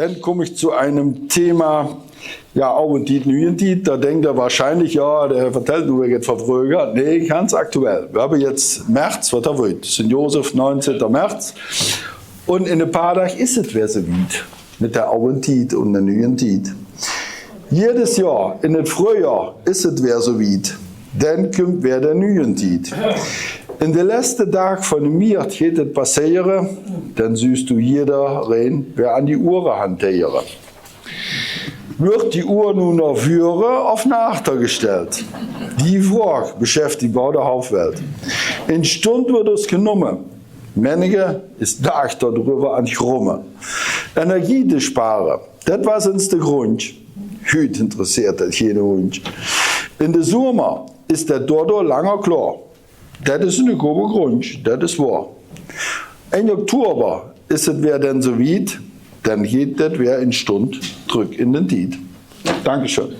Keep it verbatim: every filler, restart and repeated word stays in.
Dann komm ich zu einem Thema, ja, Auentiet, Nuientiet. Da denkt ihr wahrscheinlich, ja, der vertellt nur irgendwas von früher. Nee, ganz aktuell. Wir haben jetzt März, wat hawwe mer? Sint Josef, neunzehnter März. Und in ein paar Tagen ist es wieder so weit mit der Auentiet und der Nuientiet. Jedes Jahr in het Frühjahr ist es wieder so weit. Dann kommt wieder der Nuientiet. In de letzte Tag von de Miert geht es passieren, dann siehst du jedereen, wer an die Uhren hantieren. Wird die Uhr nun nach vorne oder nach achter gestellt? Die Frage beschäftigt bald de halve Welt. In Stund wird es genommen. Mennige is daag darüber an het grommen. Energie te sparen, dat was eens de Grund. Hüt interesseert dat geene Hund. In de Sommer is dat doordoor langer klaar. Dat is eine gode Grund, dat is wahr. Ende Oktober ist es wieder dann so weit, dann geht dat wieder in Stund zurück in den Tiet. Dankeschön.